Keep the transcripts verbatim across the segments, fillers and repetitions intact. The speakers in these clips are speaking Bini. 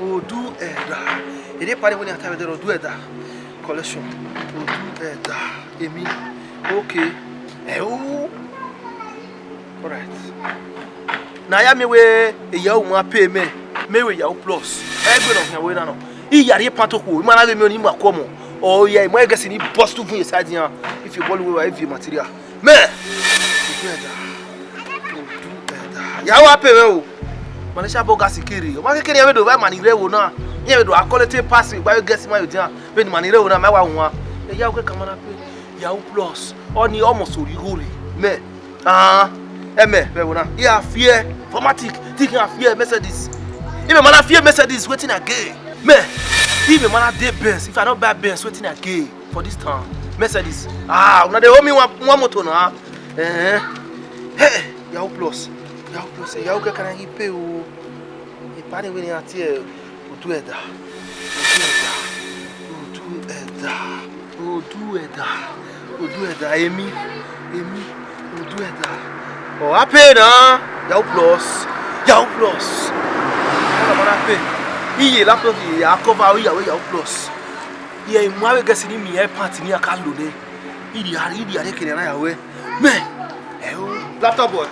Odu ẹda. Ede pare wene a ta vbe ẹdẹrẹ odu ẹda. Collection. Odu ẹda. Emi. Okay. Ẹo. Alright. Na ya miẹn wẹ Yahoo ma pay mẹ, mẹ wẹ Yahoo Plus. Ẹgbẹ nọ khian wẹ na nọ. I ya rhie pant okhuo, ima na ghe miẹn ọnii, ima ku ọmọ. Ọ ya, ima gesi ni bust uvun ye side iran. If you ball we wa heavy material. Mẹ. Odu ẹda. Odu ẹda. Yahoo wa pay mẹ o. Ma ne shabọ gas kere. Ma kekere iran vbe do vba ima ni rre ẹvbo na. Iran vbe do a collect pass vbe gba vbe guest ma yo dian. Vbene ima ni rre ẹvbo na, ma wa wan. Yahoo ke ka ma na pay. Yahoo Plus. Ọnii almost orhigho rre. Mẹ. Ah, ẹmẹ vbe ẹvbo na. Iran fear formatic. Think iran fear Mercedes. If a man fear Mercedes, wetin I gain? Mẹ. If a man dey Benz, if I no buy Benz, wetin I gain for this town? Mercedes. Ah, una dey owe me one, one motor na. Eh. Hey, Yahoo Plus. Yahoo Plus. Yahoo ke kana yi pay o. Ipare wene a tie. Odu ẹda. Odu ẹda. Odu ẹda. Odu ẹda. Emi. Emi. Odu ẹda. Ọ a pay na. Yahoo Plus. Yahoo Plus. Ọna ma na pay. Iye laptop iye ya cover iyawe Yahoo Plus. Iye ima vbe guest ni miẹn pant ni a ka lo nẹ. Idia, idia de kere na ya wẹ. Mẹ. Ẹo, laptop boy.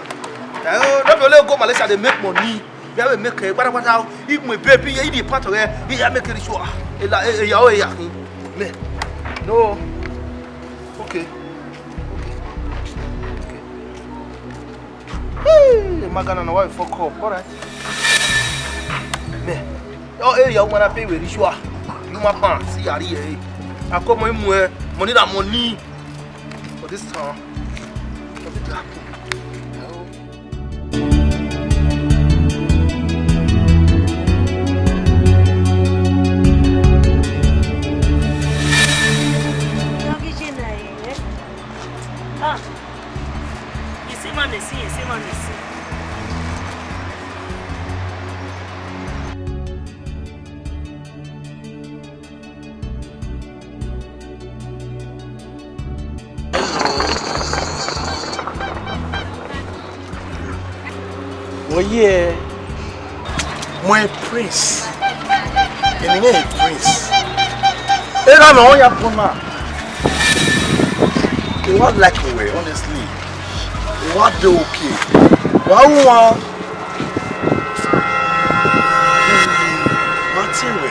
Ẹo, no be only go Malaysia dey make money. Ya we make, eh, gbada gbada, i mu ebe bi, i di part of it, i ya make it sure. Ela, eh, eh, ya, oh, ya, hmm. Me. No. Okay. Okay. Okay. Hey, my Ghana, now why fuck up? All right. Me. Oh, hey, ya, woman, I pay with sure. You my pants, see, I, eh. I come, my, money, that money. For this town. For the dark. Ah, you see, man, they see, you see, man, they see. Wẹ ye, my prince. Eni nẹ prince. Era mẹ ọ ya bọ na. I wa like wẹ, honestly. I wa dey okay. Wa wan. Wa tie wẹ.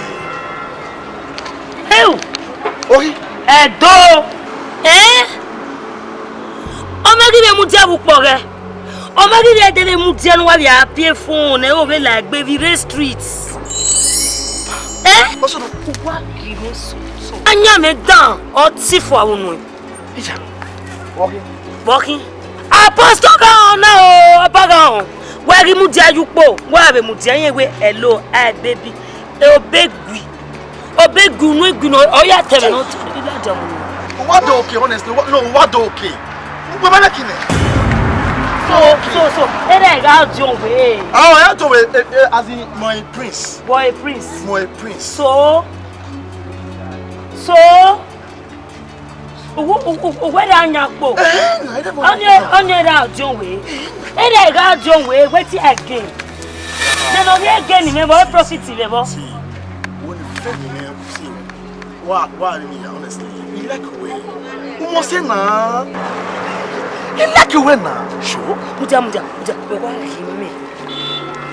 Heu! Ohi! Ẹdo! Ẹn? Ọ ma ghi vbe mudia vbe ukpọ ghẹ. Ọ ma ghi vbe ẹdẹ vbe mudia ne uwa vbe a pie fon ne ovbe la egbe vbe rre street. Ẹn? Ọ sọnọ. Uwa ghi mwẹ soso. Ayan mwẹ dan, ọ ti fua unu. Iya. Vbọ khin? Vbọ khin? Apostle gha họn na o, ọba gha họn. Wa ghi mudia ye ukpo, wa vbe mudia yẹn wẹ, "Hello, hi baby." E obe gui. Obe gui unu egui nọ, ọ ya tẹmwẹ nọ, ọ te ladian mu. Uwa do okay, honestly. Uwa, no, uwa do okay. Uwa ma like him. So, so, so, ere gha diọn wẹ. Oh, I told you, eh, eh, as in my prince. Boy prince. My prince. So, so, Uwu, uwu, uwu, uwẹ ra yan kpo. Eh, na, ẹ dẹ bọ. Ọni, ọni ra diọn wẹ. Ere gha diọn wẹ, wetin again? Then ọ ghi again, mẹ bọ, profit mẹ bọ. See, when you fail me, see, wa, wa, me, honestly, you like way. You must say na. You like way na. Sure. Mudia, mudia, mudia. Wẹ wa ghi mẹ.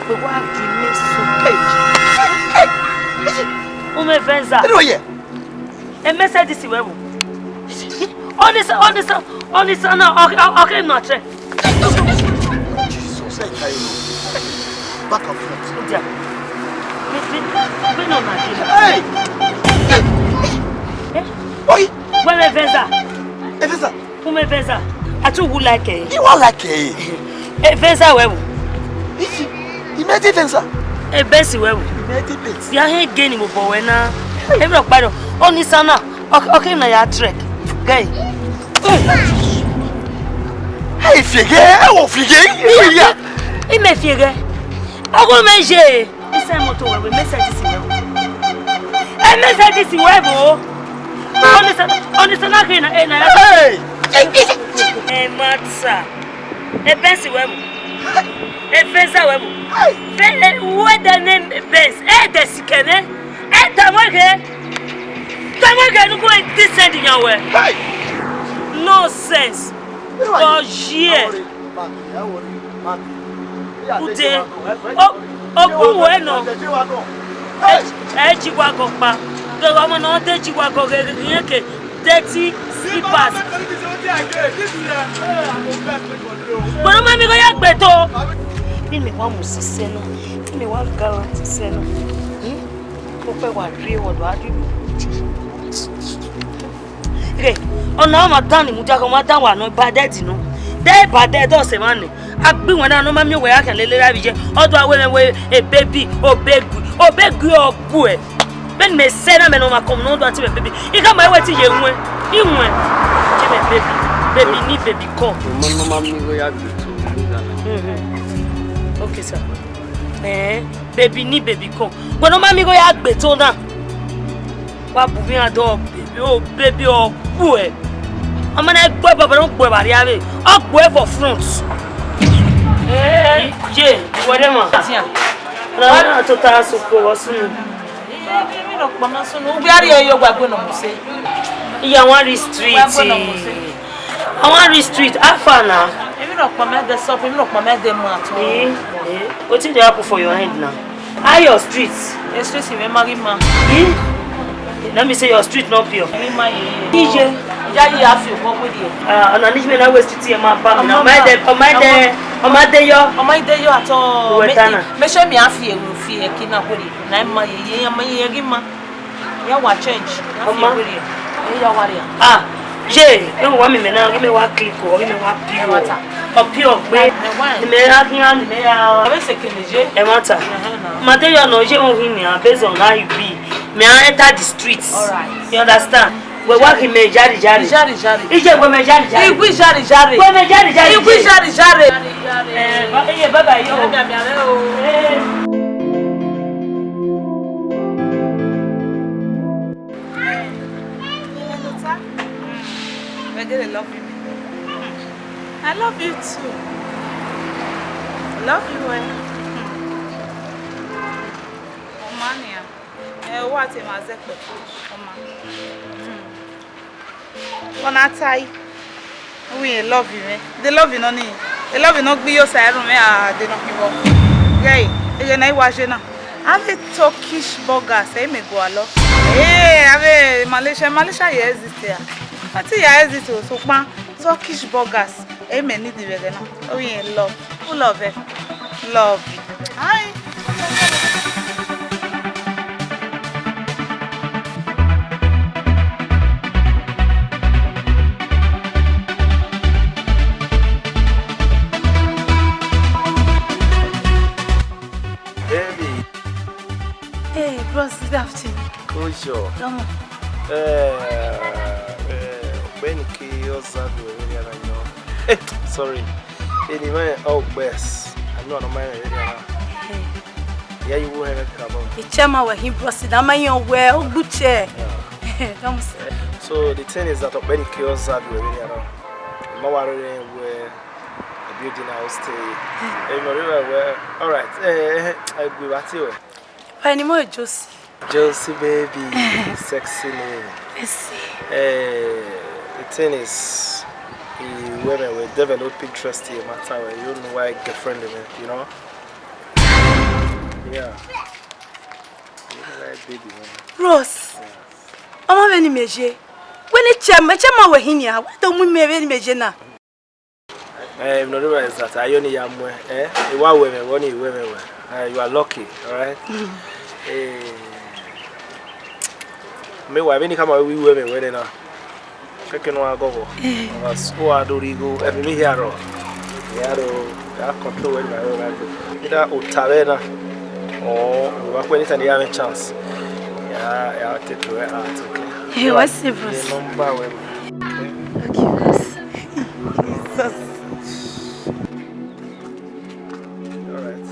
Wẹ wa ghi mẹ so. Hey. Hey. Hey. Ume Venza. Anyway, yeah. E Mercedes wẹ vbo? Ọnisa, ọnisa, ọnisa na, ọ, ọ, ọ kẹ nọ trẹ. Jesus, ẹ ka iro. Back and front. Odia. Be, be, be nọ na de. Hey! Eh? Oi! Wẹ mẹ Venza. Hey, Venza. Ume Venza, I too would like e. You want like e? E Venza wẹ vbo? Isi, imedi Venza. E Benz wẹ vbo? Imedi Benz. Ya he geni mo bọ wẹ na. E bro kparo. Ọnisa na. Okay, okay, na ya trek. Guy. Hey, fiege, e wo fiege. Iya. I me fiege. Ogo me je. Ise moto wẹ vbo, Mercedes wẹ vbo? E Mercedes wẹ vbo? Ọnisa, ọnisa na khe na, e na ya. Hey! Ẹ ma ta. E Benz wẹ mu. E Venza wẹ mu. Ve wẹ de ne Benz. E de sikẹ nẹ. E tama ghe. Tama ghe nu ko descend yan wẹ. Hey! Nonsense. Oye. Ude, o, o bu wẹ nọ. Ẹ ji wa gọ kpa. Gẹgẹ ọmọ nọ de ji wa gọ ghe, ghe, ghe, ke dirty slippers. Gbọdọ ma mi gọ ya gbe to. Ni mẹ wa mu sisẹ na, ni mẹ wa gallant sẹ na. Hmm? Mo fẹ́ wa rie ọdọ a di. Ghe, ọna ọmwa dan ni mudia, ọmwa dan wa nọ, ba dẹ di nọ. Dẹ ba dẹ, dọ sẹ mwa nẹ. A gbe iwẹn na nọ, ma miẹn wẹ ya khian lele ra vbe ye. Ọ do a wẹ mwẹ wẹ, e baby, o baby, o baby ọ gbuẹ. Vbene mẹ sẹ na, mẹ ne ọmwa kọmọ ne ọ do a tie mwẹ baby. I khama wẹ te I ye ruẹn, I ruẹn. Tie mwẹ baby, baby ni baby kọ. Ọmọ ne ọ ma miẹn igho ya gbe to, Lizana. Mhm. Okay, sir. Eh, baby ni baby kọ. Wẹ ne ọ ma miẹn igho ya gbe to na. Wa bu mwẹ iran dọ, baby, o baby, ọ gbuẹ. Ọmọ na gbuẹ bọbọ, ne ọ gbuẹ vbe arriae vbe, ọ gbuẹ for front. Eh, ye, wẹ de ma. Tian. Na wa na tota soko wọ sunu. Eh, mi rọ kpama sunu. Ubi ari yo gba gbe nọ mose. Iya wan ri street. Gba gbe nọ mose. I wan reach street. How far na? Emwi rhọkpa mẹ dẹ sọp, emwi rhọkpa mẹ dẹ mu ato. Eh, eh. Wetin dey happen for your head now? How your street? E street mwẹ ma ghi ma. Eh? Let me say your street no pure. Ghi ma ye. Iye. Iya yi a fi obọ gbe die. Ah, ọna ni me na we street here ma ba mi na. Ọma de, ọma de, ọma de yo. Ọma de yo ato. Uwe tana. Me se mi a fi ewu fi eki na gbe die. Na ma ye, ye ma ye ghi ma. Ya wa change. Ọma. Ye ya wa ria. Ah, ye, e wa mi mẹ na, give me one click, or give me one pure. Ọ pure gbe. Ni mẹ ra ghian, ni mẹ ra. Abe se kele ye. Ẹ ma ta. Ma te yọ nọ, ye won hin ni, based on how you be. May I enter the streets? All right. You understand? We wa ghi mẹ jari jari. Jari jari. Ije we mẹ jari jari. Igui jari jari. We mẹ jari jari. Igui jari jari. Eh, ba, eh, bye bye, yo. Eh. Hello, sir. Mm. Wẹ gele love me. Mm. I love you too. Love you well. Mm. Ọma nian. Ẹ, wa te ma zẹ kpẹ. Ọma. Mm. Ọna tai. Uwẹ love mwẹ. De love nọ ni. E love nọ gbe yo sa ẹrun mwẹ a de nọ khin vbọ. Ghẹ, ẹghẹ ne I wa ye na. Avbe Turkish burgers, ẹ i mẹ gualọ. Eh, avbe Malaysia, Malaysia ye exist ya. Ati ya exist o, sokpan Turkish burgers, ẹ i mẹ need vbe ẹghẹ na. Ovbi mwẹ love. Who love ẹ? Love. Hi. Baby. Hey, bros, good afternoon. Kojo. Come on. Eh, eh, ọgbẹni ke ọza do ẹre na yọ. Eh, sorry. Eni ma ọ gbes. Anu ọnọ ma ẹre na. Hey. Ya you who have come. Ichema we him bros, na ma yan we, ogbuche. Come on. So the thing is that ọgbẹni ke ọza do ẹre na. Ma wa rere we a building house stay. Eh, no, well, all right. Eh, eh, I agree with you. By the name of Josie. Josie baby, sexy name. Mercy. Eh, the thing is, eh, women will develop interest in matter where you know why girlfriend, you know? Yeah. You know why baby, man. Ross. Yeah. Ọmọ vbene imẹ ye. Wẹ ne Ichema, Ichema wẹ hin nia. Wẹ do mu imẹ vbene imẹ ye na. Eh, no realize that I only am, eh, I wa women, one women. Uh, you are lucky, all right? Eh, me wa vbene I khama we women na. Keke no agogo. As o a do rigo, every me here ro. Yeah, ro. Ya control well my own life. Either o tare na, or we wa kwẹ anytime you have a chance. Yeah, yeah, take to it out, okay? Hey, what's the bros? Number well. Okay, bros. Jesus. All right.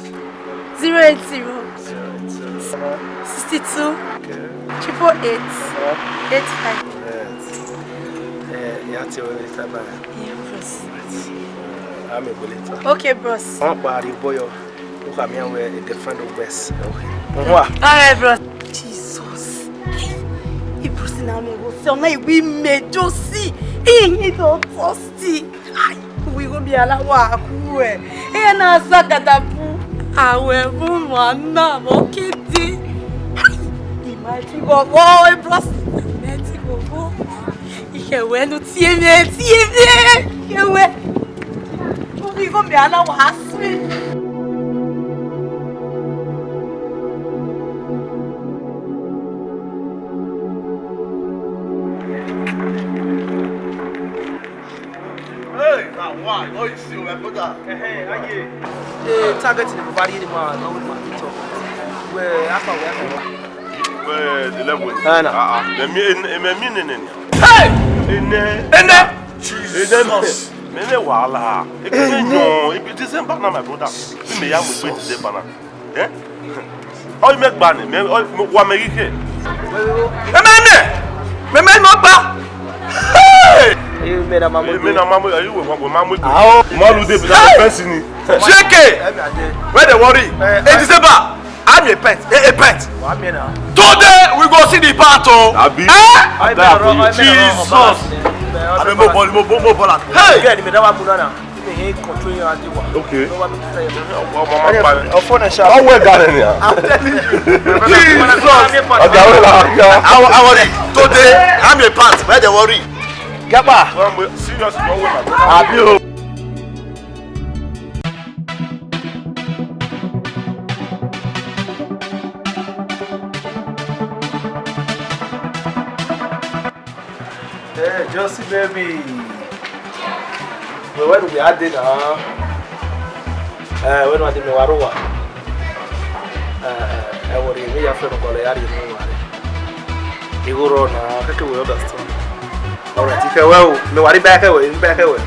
Zero eight zero. Zero eight zero. Sixty-two. Okay. Triple eight. Uh-huh. Eight five. All right. Eh, you I'll tell you later, bye. Yeah, bros. I'll make you later. Okay, bros. Ọ kpa rhie obọ yọ, u khama iran wẹẹ a girlfriend of best. Okay. All right, bros. Jesus. Hey, bros, na me go sẹ, ọ na iwi me Josie. Hey, he don thirsty. Ai, uwẹ igho miẹn a na wa khuẹ. Iran na zagada bu. Awẹ vbe uwa na vbe ọ ke dee. Ai, I ma ti ghọghọ, bros. I ma ti ghọghọ. Ikhẹwẹ ne u tie mwẹ, tie mwẹ. Ikhẹwẹ. Uwẹ igho miẹn a na wa sẹ. Hey, na why? Oh, you see, my brother. Hey, how you? Eh, target ni baba ri ni ma, no, we ma talk. Where, how far, where, how far? Where, eleven? Ah, na. Ah, ah. Me mi, me mi nene ni. Hey! Ene. Ene. Jesus. Me ne wahala. Ebi ne nyo, ebi December na, my brother. Me ya mu gbe December na. Eh? Ọ i mẹ gba nẹ, mẹ, ọ, mẹ, wa mẹ ghi khe. Mẹ mẹ nẹ, mẹ mẹ nọ gba. Hey! Ẹ mẹ na ma mu egbe. Ẹ mẹ na ma mu, ayi wẹ, wẹ ma mu egbe. Ao. Ma lu de bi na fẹnsi ni. J K, where the worry? Eh, eh. December, I'm a pet, a, a pet. Wa mi na. Today we go see the part o. Abi. Eh? Ada for you. Jesus. Abi mo ball, mo, mo, mo ball. Hey! Get me that one, Munana. He control your idea. Okay. No one to say. Ọmọ, ọmọ, ọmọ, ọmọ. Your phone is sharp. How well that any? I'm telling you. Jesus. Ọ̀gá wẹ̀ la, ọ̀gá. I, I worry. Today, I'm a part. Where the worry? Gaba. Serious, no way, my brother. Abi o. Eh, Josie baby. Wẹ, wẹ ne uwẹ a dee na? Eh, wẹ ne uwa dee, mẹ wa rre owa. Eh, eh, ẹ wọrọ emwi ya fẹ ne ọkọ lẹ ya rhie ne uwa rre. Igho rrọọ na, kẹkẹ wẹ understand. All right, ikhẹwẹ o, mẹ wa rre iba ikhẹwẹ, iba ikhẹwẹ.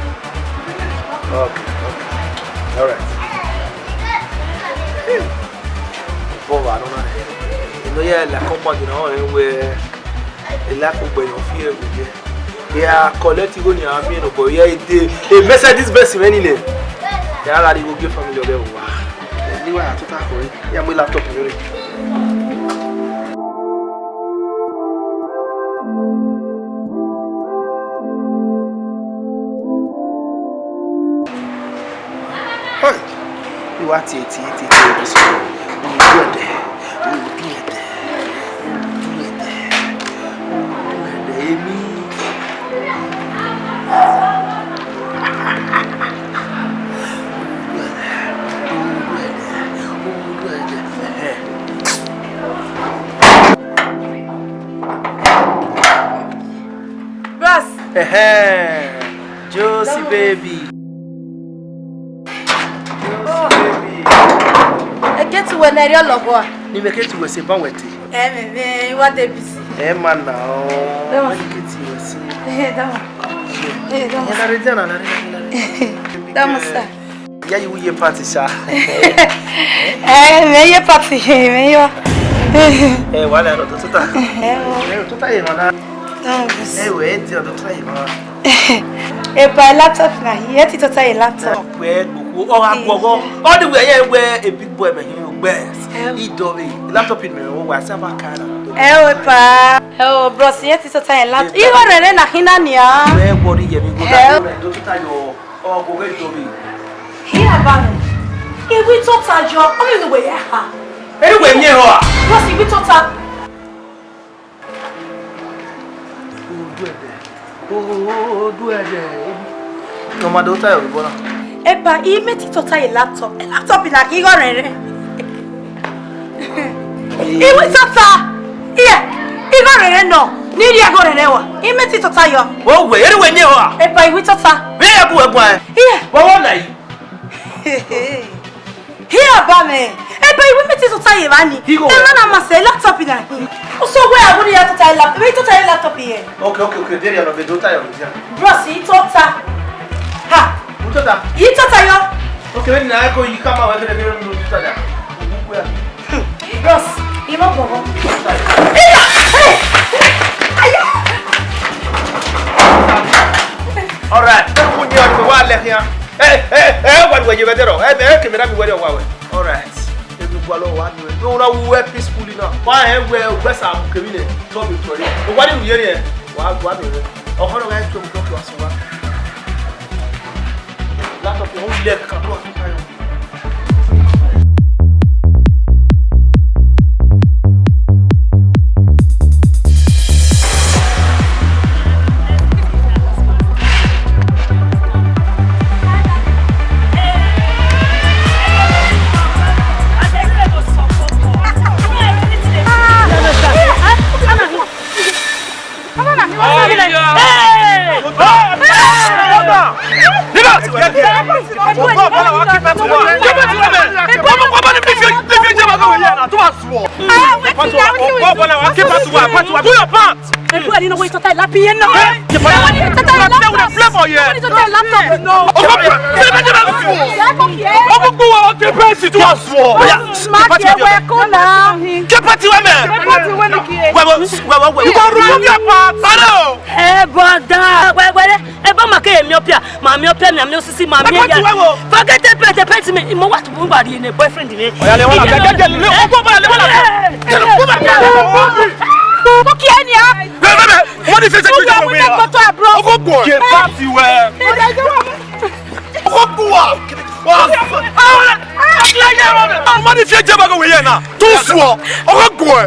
Okay, okay. All right. Bọ wa nọ na. Eno ya la compound na, ọ rẹn wẹ Ela kugbe yọ fi ẹvbo ye. They are collecting igho ni a miẹn nọ, but yeah, e de, e Mercedes Benz mwẹ ni nẹ. Ya gha rhie igho gie family ọghẹ wa. Ni wa tota khọe, ya mu laptop ni re. Hey! Uwa tie, tie, tie, tie, this one. Udu ẹdẹ, udu ẹdẹ, udu ẹdẹ, udu ẹdẹ, emi. Udu ẹdẹ, udu ẹdẹ, udu ẹdẹ. Ẹhẹn. Bros. Ẹhẹn. Josie baby. Josie baby. Eke te uwẹ ne ẹre ọlọghọ a? Ne imẹ ke te uwẹ sẹ ban wẹ te. Ẹ mẹ, mẹ, I wa de busy. Ẹ ma na ọ. Dama. Eke te uwẹ sẹ. Ẹ, dama. Ẹ, dama. Ẹ, na re dia na, na re, na re, na re. Dama sir. Ya yi wu ye party sha. Ẹ, mẹ ye party, mẹ yọ. Ẹ, wa lẹ ọdọ tota. Ẹ, o. Ẹ, tota ye ma na. Dama. Ẹ, wẹ, ẹ di ọdọ tota ye ma. Epa laptop na hi, ẹ ti tota ye laptop. Wẹ gbogbo, ọ gha gbọghọ. Ọ ni wẹ ye wẹ a big boy mẹ hin gbẹ. Idọvbe, laptop ni mẹ wa sa ba ka na. Ẹ o epa. Ẹ o bros, ẹ ti tota ye laptop. Igho rẹrẹ na khin na nia. Wẹ wọrẹ ye mi go. Ẹ o. Do tota yọ, ọ go we do mi. Hia ba mi. Iwi tota yọ, ọ ni wẹ ya ha. Eri wẹ miẹn họ a? Bros, iwi tota. Oduẹdẹ. Oduẹdẹ. Nọ ma do ta yọ vbe obọ na. Epa, I mẹ ti tota ye laptop. Laptop na khin igho rẹrẹ. Iwi tota. Iye, igho rẹrẹ nọ. Ni rhie igho rẹrẹ wa. I mẹ ti tota yọ. O wẹ, eri wẹ miẹn họ a? Epa, iwi tota. Vbe ya bu ẹguae. Iye. Vbe ọwọ na yi? Hia ba mwẹ. Ebe iwi mẹ ti tota ye evba ni. Igho. Emwa na ma sẹ laptop na hin. Uso wẹ a wuni ya tota ye laptop. Ebe i tota ye laptop ye. Okay, okay, okay. Deri ya no be tota ya, ya. Bros, i tota. Ha. U tota? I tota yọ. Okay, vbene na ko yi kama wẹ kene kene no tota ya. Bros, i mo bobo. Aya. All right, ẹ kú yẹn, ọdún wa lẹ khian. Ẹ, ẹ, ẹ, wẹ, wẹ, yẹ vbe dẹrọ. Ẹ, ẹ, kẹmẹ na mi wẹ dẹ wa wẹ. All right. Ẹ mi gualọ wa nu ẹ. No, na wu ẹ peacefully now. Wa ẹ wẹ, wẹ sa kẹmẹ nẹ. Tọ mi tọ yẹ. O wa ni nu yẹ ni ẹ. Wa, wa mi rẹ. Ọhọ na ga twelve o'clock wa sọ wa. Laptop yẹn, u lẹ kan, u wa fi ka yọ. Do your part. Everybody know what you talking about here now. Hey, you better play for here. What you talking about? Ọmọ gbogbo wa ọkẹ pẹnti tí wàá sùn ọ. Ọya, smart yẹ wẹ kó la. Kẹ pẹnti wẹ mẹ. Kẹ pẹnti wẹ ni kìí. Wẹ wẹ wẹ wẹ. You go ruin your part. Hello. Ẹ bọ̀dá, wẹ wẹ, ẹ bá ma kẹ́ èmi ọ̀pìà, ma mi ọ̀pìà, mi àmì osisi, ma mi ẹ̀yà. Forget the pet, the pet mi, mo wà tó bá rí ẹni boyfriend mi. Ọ̀yà lè wọ́n náà, kẹ́kẹ́ lè, ó bọ̀ bá lè wọ́n náà. Mo kí ẹ ní a. Bẹ́ẹ̀ bẹ́ẹ̀ bẹ́ẹ̀, wọ́n ní fẹsẹ̀ gbé jẹ́ wọ́n wíyà. Ọkọ̀ gbọ́. Kẹ pẹnti wẹ. Ọkọ̀ gbọ́ wa. Wọ́n ní fẹsẹ̀ gbé jẹ́ wọ́n wíyà náà. Tó sùn ọ, ọkọ̀ gbọ́ ẹ.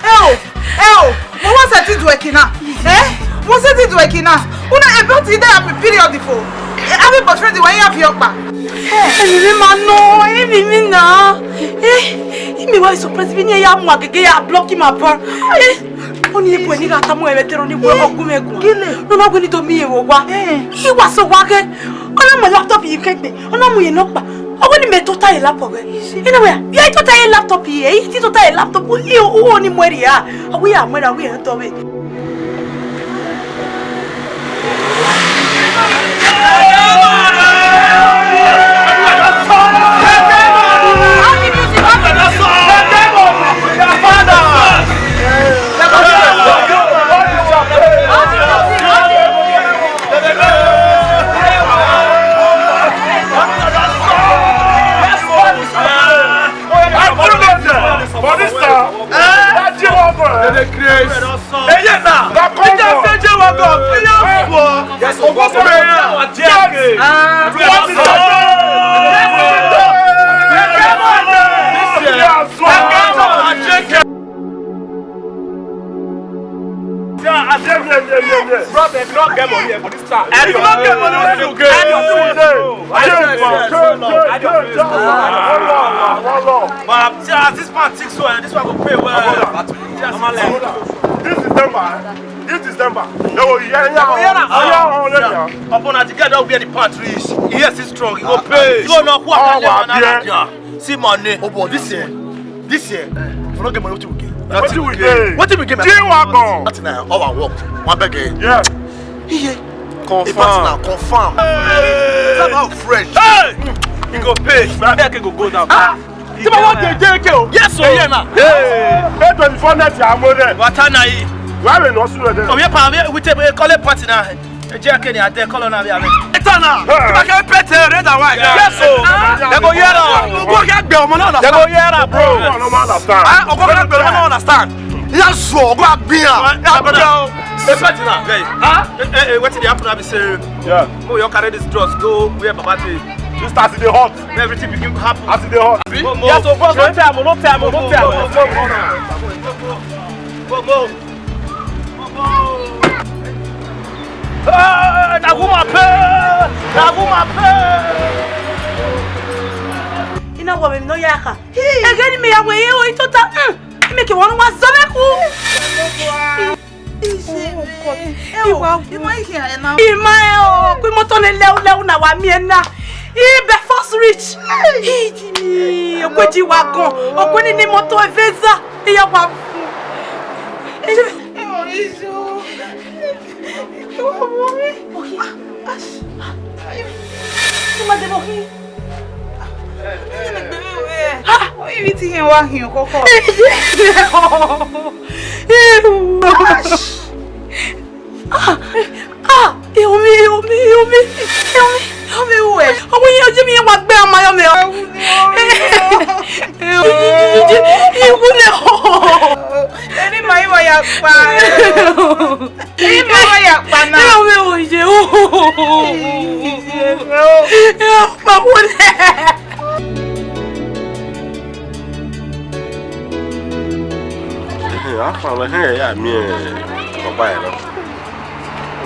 Ẹ o, ẹ o, mo wa sẹtin do ẹki na. Eh? Mo sẹtin do ẹki na. Una about in that period fo. Abi boyfriend wa ya fi ọkpa. Eni mi ma nọ, eni mi na. Eh, imi wa surprise bi ni ya mu agege ya block him apart. Eh, oni ebu ni ga tamu ẹvẹ tẹrọ ni wo ọgumẹ gun. Gile. No ma gbe ni to mi ewo wa. Eh. I wa so wa ge. Ọna mu laptop yi kegbe. Ọna mu ye nọkpa. Ọ wẹ ne mẹ tota ye laptop wẹ. Ina wẹ, ya tota ye laptop ye, i ti tota ye laptop, i o ni muẹrria. Ọ wẹ ya muẹrria, ọ wẹ ya tọ vbe. For this town, eh? They dey craze. Eye na. Ije se je wa go, serious wo. Yes, of course. Yes. Ah, yes. Yeah, I say, yeah, yeah, yeah, yeah. Bro, if you don't get money for this town, if you don't get money, what you get? Add your two. Add your two. Hold on, hold on. But see, as this man thinks so, eh, this one go pay well. This December, eh? This December. They go hear, hear, hear, hear. Upon that, the guy don't wear the pants reach. Yes, he's strong. He go pay. You go know who I can. See money. Oh boy, this year, this year, if we don't get money, wetin we get? Wetin we get? Wetin we get? G-Wagon. That's now all I work. One bag. Yeah. Yeah. Confirm. Now, confirm. Hey. That's how fresh. Hey! He go pay. That guy go go down. Ah! Tí ma wọ́n jẹ jẹ́ kí o. Yes, sir. Eye na. Hey! Hey, twenty-four next year, I'm there. Wata na yi. Where we no sure there? Oh, yeah, pa, we take a call a party now. Ẹ jẹ́ kí ni adé kọ́lọ́ náà bí abẹ́. Ẹ tán náà. Tí ma kẹ́ pẹ́ tẹ red and white. Yes, sir. They go hear am. Ogo kẹ́ gbẹ ọmọ náà understand. They go hear am, bro. Ọmọ náà understand. Ah, ogo kẹ́ gbẹ ọmọ náà understand. Yes, sir. Ogo agbia. Ẹ pẹ́ tẹ náà. Hey, ah, eh, eh, wetin dey happen now be say, yeah, mo yo carry this drugs go where Baba dey. This as e dey hot. Everything begin happen. As e dey hot. Yes, so bro, no tell am, no tell am, no tell am. Mo, mo. Mo, mo. Mo, mo. Eh, na gu ma pe, na gu ma pe. I na wọ vbe emwi ne ọ ya kha. Ẹghẹ ne imẹ ya wẹ ye ro, I tota, hmm, imẹ ke wọ ne uwa zọ vbe khu. Iye mwẹ, ẹ o, ima ikhian ẹ na. Ima ẹ o, ku imọto ne lẹulẹu na wa miẹn na. I be first rich. Hey. Iji mi, okue ji wa gan, okue ni ni imọto Venza, iye wa. Ẹ o, iye o. Ẹ wa bu mi. Okhian. Ima de okhian. Ivbi te iran wa hin koko. Ah, ah, ehọ mwẹ, ehọ mwẹ, ehọ mwẹ, ehọ mwẹ, ehọ mwẹ, uwẹ. Ọmọ yẹn, ojú mi yẹn wa gbẹ ọmọ yọ mẹ. Iwu nẹ. Eni ma iwọ ya kpa. Eni ma iwọ ya kpa na. Ehọ mwẹ, oye o. Ehọ mwẹ, oye o. Ehe, afa mwẹ hẹn ya miẹn baba ẹre nọ.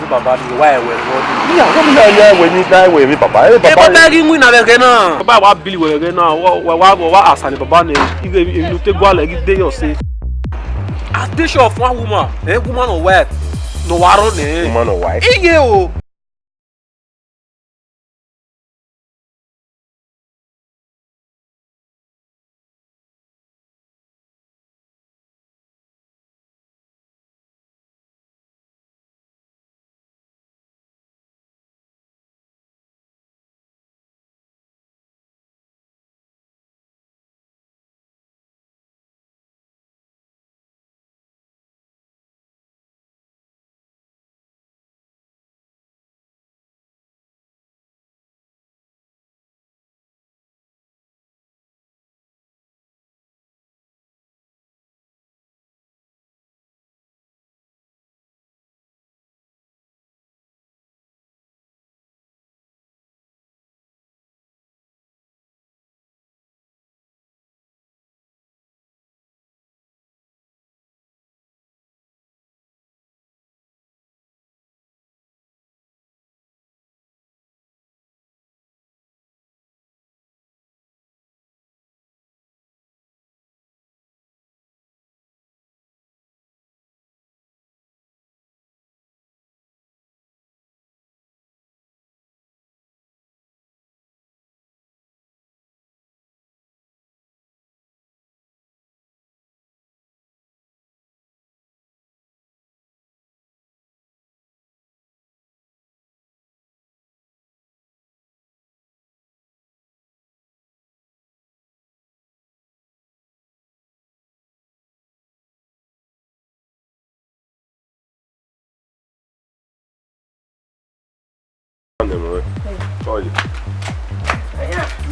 Ẹ baba ni wa ẹwẹ nọ. Ni ya, wa ya ẹwẹ ni da ẹwẹ vbe baba. Ẹ baba. Ẹ baba ghi winna vbe ẹghẹ na. Baba wa bili wẹ vbe ẹghẹ na. Wa wa wa wa asani baba nẹ. Ighe emwi ne u te gualọ ghi de yọ se. Attention of one woman, eh, woman or wife. No wa rọ nẹ. Woman or wife. Iye o.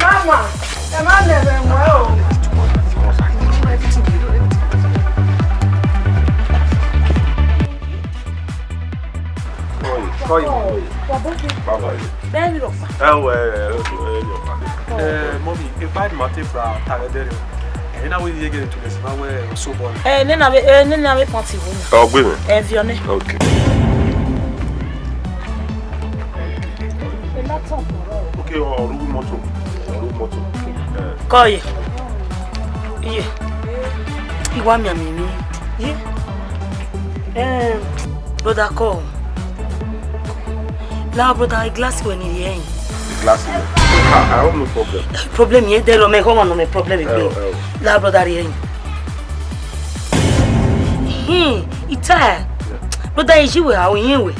Mama, ẹ má nẹrẹ ẹmwẹ o. Kọye, kọye. Bye bye. Bẹ́ẹ̀ ni rọ̀pá. Ẹ wẹ, ẹ, ẹ, ẹ, rọ̀pá. Ẹ, mọ́mì, ẹ bá ìdìmọ̀ àti ìgbà tààrẹ bẹ̀rẹ̀ o. Ẹ, ẹ náà wí iye gẹ̀rẹ̀ tó lẹ̀ sí máa wẹ̀ ọ̀ṣọ́ bọ̀. Ẹ, nena ve, ẹ, nena ve pọn ti wo na. Ọ gbé mi. Ẹ, vi ọnẹ. Ok. Ẹ, laptop. Ok, ọ, ọrú mọ́tò. Ọrú mọ́tò. Ẹ. Kọye. Iye. Iwa miami mi. Ye. Eh, brother, call. La brother, glass when he ain't. Glass in there. I, I have no problem. Problem here, there no me come on, no me problem with me. Oh, oh. La brother, he ain't. Hmm, it's tired. Brother, is you how you way?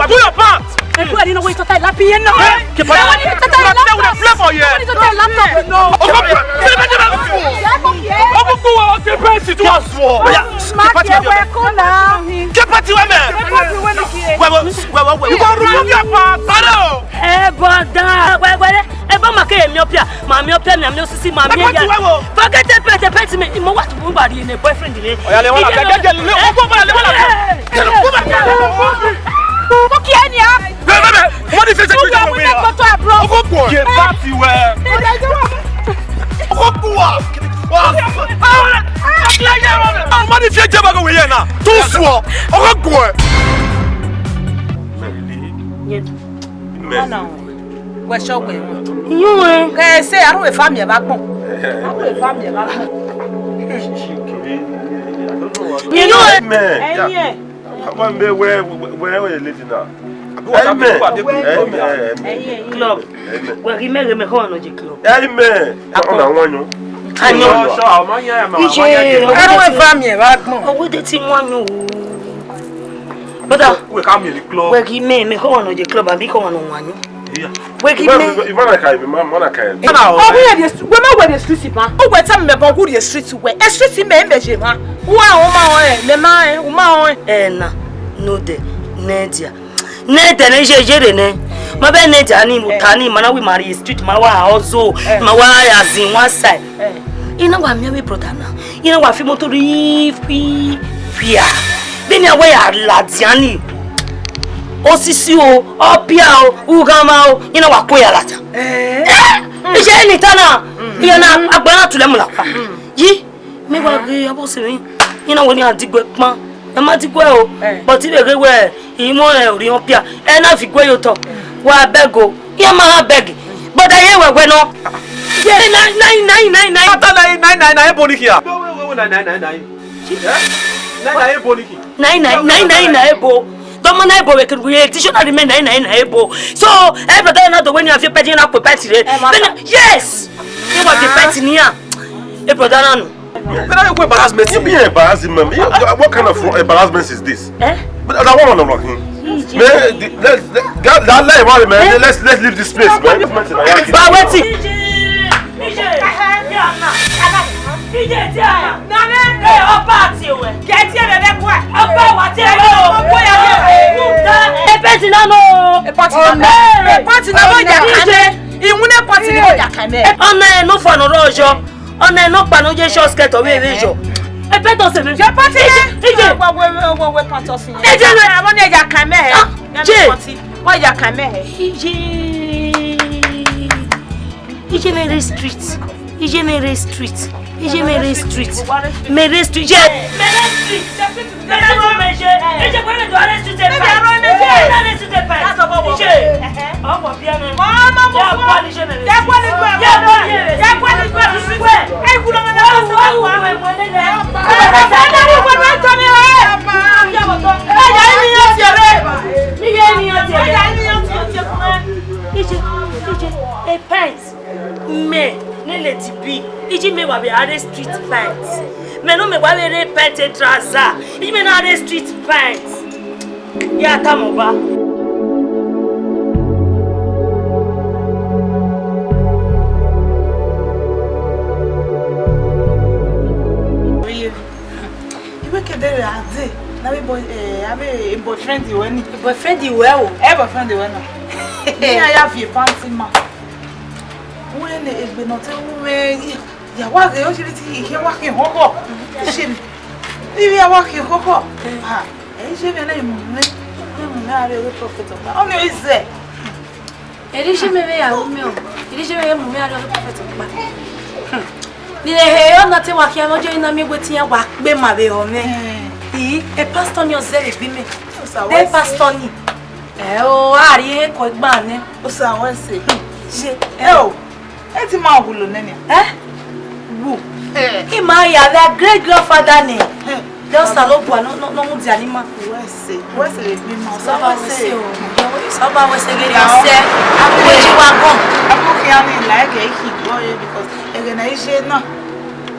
Do your part. Hey, brother, wẹ, wẹ, wẹ, ẹ bọ ma ke miẹn ọpia, ma miẹn ọpia, ma miẹn osisi, ma miẹn ya. Forget the pet, the pet me. Mo wa tu ba ri ne boyfriend me. Oya, le wala, le, le, le, le, o ko bala, le wala. Mo kì í ẹni a. Bẹ́ẹ̀, bẹ́ẹ̀, bẹ́ẹ̀, wọ́n ní fẹsẹ̀ gbé jọba wẹ̀yẹ. Ọkọ̀ pọ̀. Yẹ bá ti wẹ̀. Ọkọ̀ pọ̀ wá. Wọ́n ní fẹsẹ̀ gbé jọba wẹ̀yẹ náà. Tó sùn ọ. Ọkọ̀ pọ̀ ẹ̀. Yẹn. Wẹ sọ wẹ. Iyún ẹ. Kẹ ẹ sẹ, àrùn ìfà mi ẹ bá gbọn. Àrùn ìfà mi ẹ bá gbọn. Iyún ẹ. Amen. Ẹyin ẹ. Wẹ, wẹ, wẹ, wẹ, wẹ, lady na. Amen. Amen. Club. Wẹ ghi mẹ ghe mẹ kọ nọ je club. Amen. Ọna wọn yọ. Ayọ. Iye. Àrùn ìfà mi ẹ bá gbọn. Ọwọ́ de ti wọn yọ o. Brother, we come here the club. Wẹ ghi mẹ, mẹ kọ nọ je club, àbí kọ nọ wọn yọ. Wẹ ghi mẹ. Imana kai, imana kai. Ọ wẹ de, wẹ ma wẹ de street ba. Ọ wẹ tell me about who the street wẹ. E street mẹ, mẹ je ma. Wa o ma o e, mẹ ma e, o ma o e. Ẹ na, no de, ne dia. Ne de ne je je re ne. Ma be ne dia ni mu ta ni, ma na wi ma rrie street, ma wa ozo, ma wa ya zin one side. I na wa miẹn vbe brother na. I na wa fi moto rhie fi fia. Vbene a wẹ ya ladian ni. Osisi o, ọpia o, ughanmwa o, I na wa ko ya ladian. Eh? Iye ni ta na. Iye na, agba na tulẹ mu la pa. Yi, mẹ wa ghe ọbọ sẹ mwẹ. I na wẹ ne a diguẹ kpan. Ẹ ma diguẹ o. But I vbe ghe wẹ, I mu orhiọn ọpia. Ẹ na fi guẹ ye otọ. Wa beg o. Iran ma ha beg. But a ye wẹ wẹ nọ. Ye nine, nine, nine, nine, nine. Ata nine, nine, nine, nine, ebo ni khia. Nine, nine, nine, nine, ebo. Dọmọ na ebo, we could we dictionary me nine, nine, nine, ebo. So, eh, brother, na do when you have your pet, you na pet re. Yes. You want the pet in here. Eh, brother, no. But I don't embarrassment. You be embarrassment. You, what kind of embarrassment is this? Eh? But I don't want to rock him. Man, the- let, let, that, that lie, man, man, let's, let's leave this place, man. But wetin? Epeti na no. Epeti na no. Epeti na no. Ọna ẹ nọ fua ne ọ rrọọ yọ. Ọna ẹ nọ kpa ne ọ ye short skirt ọ vbe vbe yọ. Epeti ọse mwẹ. Ije. Ije. Wa we we we we pant ọse. Ije na. Wa ne ya kan mẹ hẹ. Je. Wa ya kan mẹ hẹ. Ije. Ije mẹ rre street. Ije mẹ rre street. Ije mẹ rre street. Mẹ rre street. Je. Mẹ rre street. Ije mẹ rre street. Ije. Ọ wọ biẹ mẹ. Ya kwa ni je mẹ rre street. Ya kwa ni je mẹ rre street. Ije, ije, a pint. Mẹ ne lady bi, ije mẹ wa vbe a rre street pint. Mẹ ne mẹ wa vbe rre pint trouser. Ije mẹ na rre street pint. Ya tama ọba. Iwẹ ke dẹ rre a dee, ne avbe boy, eh, avbe boyfriend ruẹ ni. Boyfriend ruẹ o? Ẹ boyfriend ruẹ na. Iran ya viọ panty ma. Wẹ ne egbe ne ọ te ru mwẹ, ya wa ghe, ọ si vbe te ikhian wa khian okhọkhọ. Shame. Ivbi a wa khian okhọkhọ. Ah, ẹ i je vbe na mu mwẹ, ne mu mwẹ a rrie prophet ọkpa. Ọnii ọ i zẹ. Erriọ iye mwẹ vbe ya ru mẹ o, erriọ iye mwẹ vbe mu mwẹ a rrie prophet ọkpa. Hmm. Ne I rẹn he ọna te wa khian ne ọ je na miẹn wẹ te iran wa kpe ma vbe họ mwẹ. Hmm. I, e pastor ni ọ zẹ vbe egbe mẹ. Osa, de wẹ se. Pastor ni. Ẹ o, a rhie ehe kọ igba nẹ. Osa, wẹ se. Hmm. Ye. Ẹ o, e ti ma wulo nẹ nia. Eh? Wu. Eh. I ma ya vbe great grandfather nẹ. Hmm. De Osanobua nọ, nọ, nọ mudia ne ima. Wẹ se, wẹ se vbe egbe ima, Osa, wẹ se o. Osanobua wẹ se ghe ne ọ sẹ. Wẹ yi wa gọn. Abo khian ni like ẹ i khin bọe, because ẹghẹ ne a i ye na,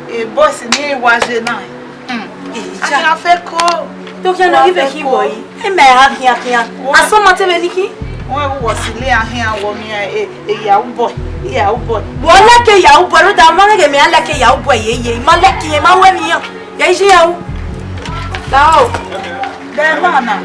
e boys ni wa ye na. Hmm. Eja. A khian fẹ ko. Do khian na ghi vbe khin bọe. E ma a khian khian. Asọn ma te vbe ni khin. Wẹ wo wọ si le a khian wọ miẹn e, e yahoo boy, e yahoo boy. Wọ like yahoo boy, rhunmwuda ma mwẹ ghe mẹ a like yahoo boy ye ye. Ma like ye, ma wẹ ni yan. Ya ije ya u. Lao. Bẹẹ na na.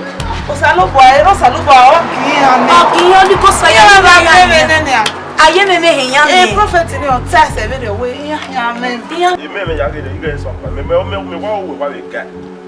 Osanobua, ẹ, Osanobua, ọ ghi iran nẹ. Ọ ghi iran ni ko sẹ ya. Iran vbe ya nẹ nẹ. Aye mẹ mẹ he iran nẹ. E prophet ni ọ ta ẹsẹ vberriọ wẹ iran iran mẹ. Iran. Imẹ mẹ ya ghe de, ighe sọ pa. Mẹ, mẹ, mẹ, mẹ wa wẹ wa vbe ga.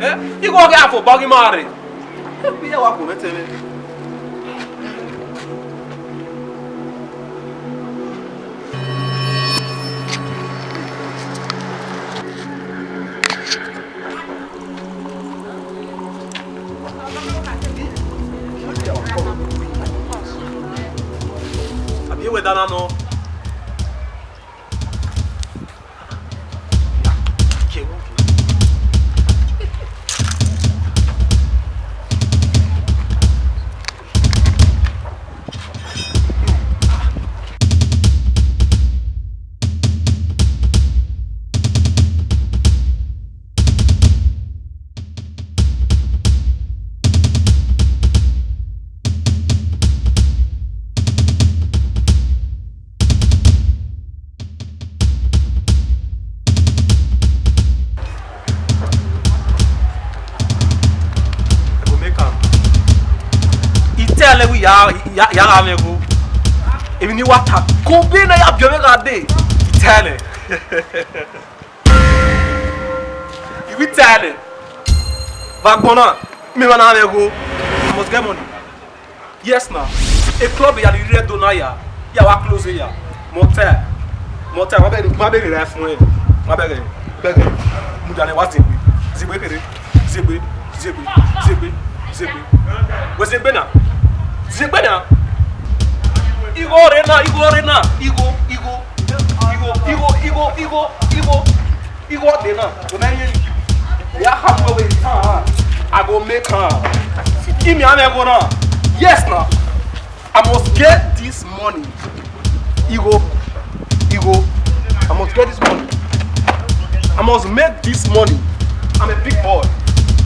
Eh? Igho gha fobọ ghi ma rre. Iye wa khuọnmwẹ tẹmwẹ. Abi wẹ da na nọ? I tell wẹ ya, ya, ya gha mwẹ igho. Emwi ne I wa ta, ko be na ya biẹ mwẹ gha dee. I tell. I will tell. Vbe agbọn na, mẹ ma na mwẹ igho. I must get money. Yes na. A club ya ni rre Ẹdo na ya. Ya wa close ya. Motel. Motel, ma bẹghe, ma bẹghe ra fun ẹ. Ma bẹghe, bẹghe. Mudia nẹ, wa ziegbe. Ziegbe kherhe. Ziegbe, ziegbe, ziegbe, ziegbe. Wẹ ziegbe na. Ziegbe na. Igho rre na, igho rre na. Igho, igho. Igho, igho, igho, igho, igho. Igho de na, do na ye. Ya kha mu we tan. I go make am. Give me an ego na. Yes na. I must get this money. Igho, igho. I must get this money. I must make this money. I'm a big boy.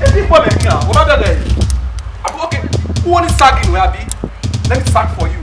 A big boy, me here. What about that? Okay, who want to sack in where I be? Let me sack for you.